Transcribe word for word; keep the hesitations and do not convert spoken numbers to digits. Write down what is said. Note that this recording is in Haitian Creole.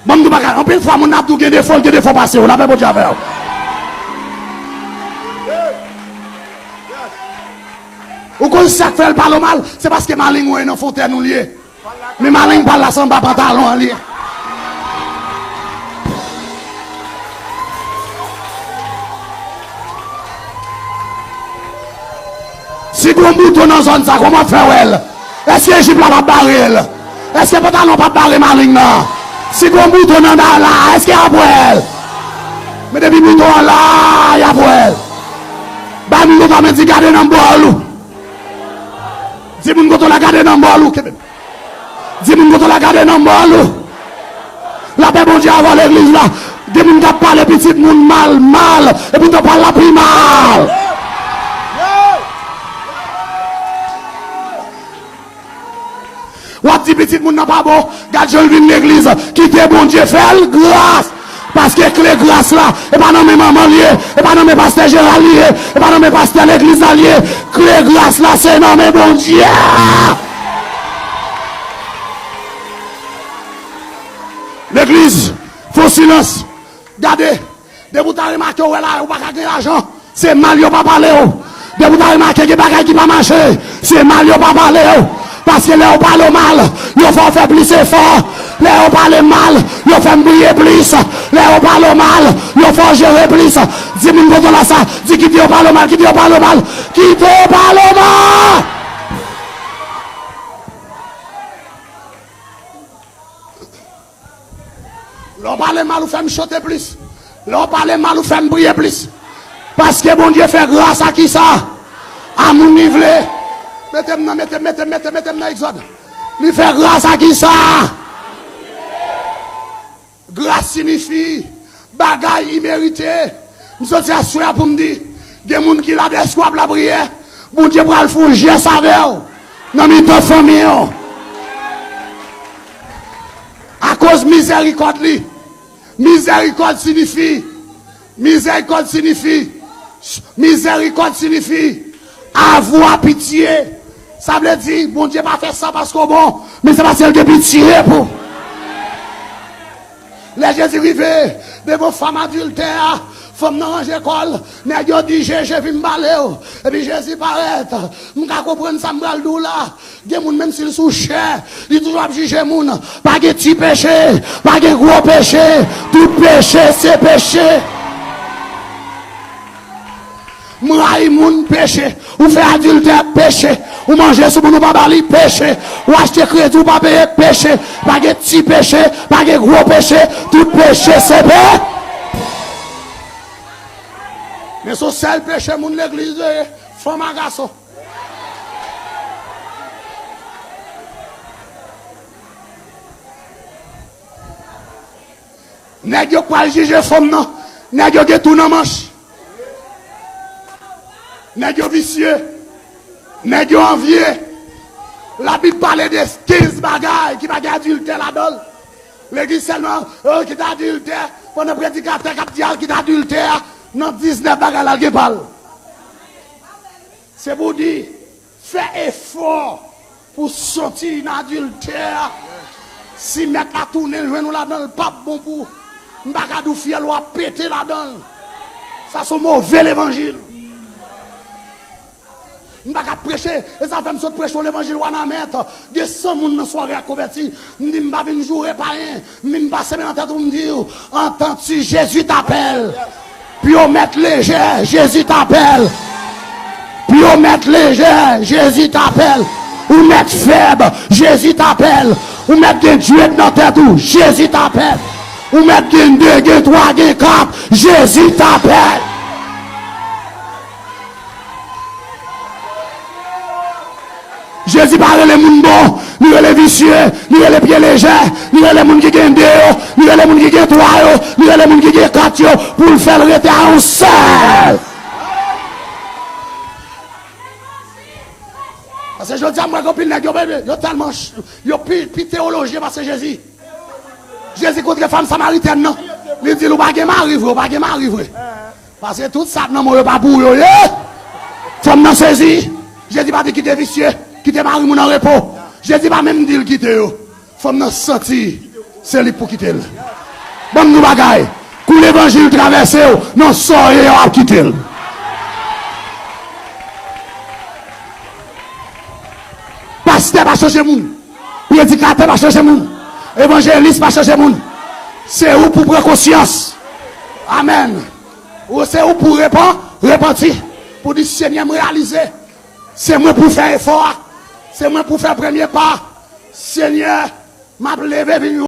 Ban m di w bagay, anpil fwa moun ap di w gen defo, l gen defo pase w. Lapè Bondye avè w. Ou konn sa k fè l pale w mal? Se paske maleng ou nan fontèn ou l ye. Men maleng pa l la, se anba pantalon an li ye. Si gon bouton nan zòn sa, kòman w ap fè wè l? Èske jip la p ap bare l? Èske pantalon p ap bare maleng nan? Si gon bouton nan da la, èske y ap wè l? Men depi bouton an la, y ap wè l. Bay moun kote w la men, di gade nan bòl ou. Di moun kote w la gade nan bòl ou. Kenbe. Di moun kote w la gade nan bòl ou. Lapè Bondye avè w legliz la. Gen moun k ap pale pitit moun mal, mal, epi tan pral la pi mal. W ap di pitit moun nan pa bon, gad jan l vin legliz, kite Bondye fè l gras. Paske kle gras la, e pa nan men manman l ye, e pa nan men pastè jeneral li ye, e pa nan men pastè legliz la l ye. Kle gras la, se nan men Bondye. Legliz, fè w silans. Gade, depi w ta remake w wè la, ou pa ka gen lajan, se mal yo pa pale w. Depi w ta remake gen bagay ki pa mache, se mal yo pa pale w. Paske lè yo pale w mal, yo fè w fè plis efò. Lè yo pale mal, yo fè m priye plis. Lè yo pale w mal, yo fè w jere plis. Di moun kote w la sa, di kite yo pale w mal, kite yo pale w mal, kite yo pale w mal. Lè w pale mal, ou fè m chante plis. Lè w pale mal, ou fè m priye plis. Paske Bondye fè gras a kisa? A moun li vle. Mete m nan, mete m, mete m, mete m, mete m nan Egzòd. Li fè gras a kisa? Gras siyifi bagay imerite. M soti aswè a pou m di, gen moun ki la dèske w ap lapriyè, Bondye pral fè yon jès avè w nan mitan fanmi w. Akoz mizèrikòd li. Mizèrikòd siyifi, mizèrikòd siyifi, mizèrikòd siyifi, avoir pitié. Sa vle di, Bondye pa fè sa paske w bon, men se paske l gen pitye pou. Lè Jezi rive devan fanm adiltè a, fanm nan ranje kò l, nèg yo di, Jezi, vin m pale w. Epi Jezi parèt, m ka konprann sa m pral di w la. Gen moun, menm si l sou chè, li toujou ap jije moun. Pa gen ti peche, pa gen gwo peche, tout peche se peche. M rayi moun, peche. Ou fè adiltè, peche. Ou manje sou moun ou pa ba li, peche. Ou achte kredi ou pa peye, peche. Pa gen ti peche, pa gen gwo peche, tout peche se pe. Men se yon sèl peche moun legliz yo ye, fanm a gason. Nèg yo k pral jije fanm nan, nèg yo gen tou nan manch. Nèg yo visye. Nèg yo anvye. Labib pale de kenz bagay ki pa gen adiltè ladan l. Legliz sèlman, yo kite adiltè, pandan predikatè k ap di al kite adiltè a, nan diznèf bagay la, l gen pa l. Se pou di, fè efò pou soti nan adiltè a. Si mèt la tounen jwenn ou ladan l, p ap bon pou ou. M pa ka di w fyèl ou ap pete ladan l. Sa se yon move levanjil. M pa ka preche, e sa fè m sot preche yon levanjil Wanament. Gen san moun nan sware a konvèti. M di m pa vin joure payen, m vin pase men nan tèt ou, m di w, entends-tu, Jésus t'appelle. Pyomèt lejè, Jezi t apèl. Pyomèt lejè, Jezi t apèl. Ou mèt fèb, Jezi t apèl. Ou mèt gen djwèt nan tèt ou, Jezi t apèl. Ou mèt gen de, gen twa, gen kat, Jezi t apèl. Jezi pa rele moun bon, li rele visye, li rele pye lejè, li rele moun ki gen de yo, li rele moun ki gen twa yo, li rele moun ki gen kat yo, pou l fè l rete a yon sèl. Paske jodi a, m wè gen anpil nèg yo, yo tèlman ch-, yo pi, pi teyolojyen pase Jezi. Jezi kontre fanm samaritèn nan. Li di l, ou pa gen mari vre, ou pa gen mari vre. Paske tout sa k nan men w yo pa pou ou yo ye. Fanm nan sezi. Jezi pa di kite visye, kite mari moun an repo. Jezi pa menm di l kite yo. Fanm nan santi. Se li k pou kite l. Ban m di w bagay. Kou levanjil travèse w, nan sa w ye a, w ap kite l. Pastè pa chanje moun. Predikatè pa chanje moun. Evanjelis pa chanje moun. Se ou pou pran konsyans. Amèn. Ou, se ou pou repan, repanti. Pou di, Senyè, m reyalize. Se mwen pou fè efò a. Se mwen pou fè premye pa. Senyè, m ap leve vin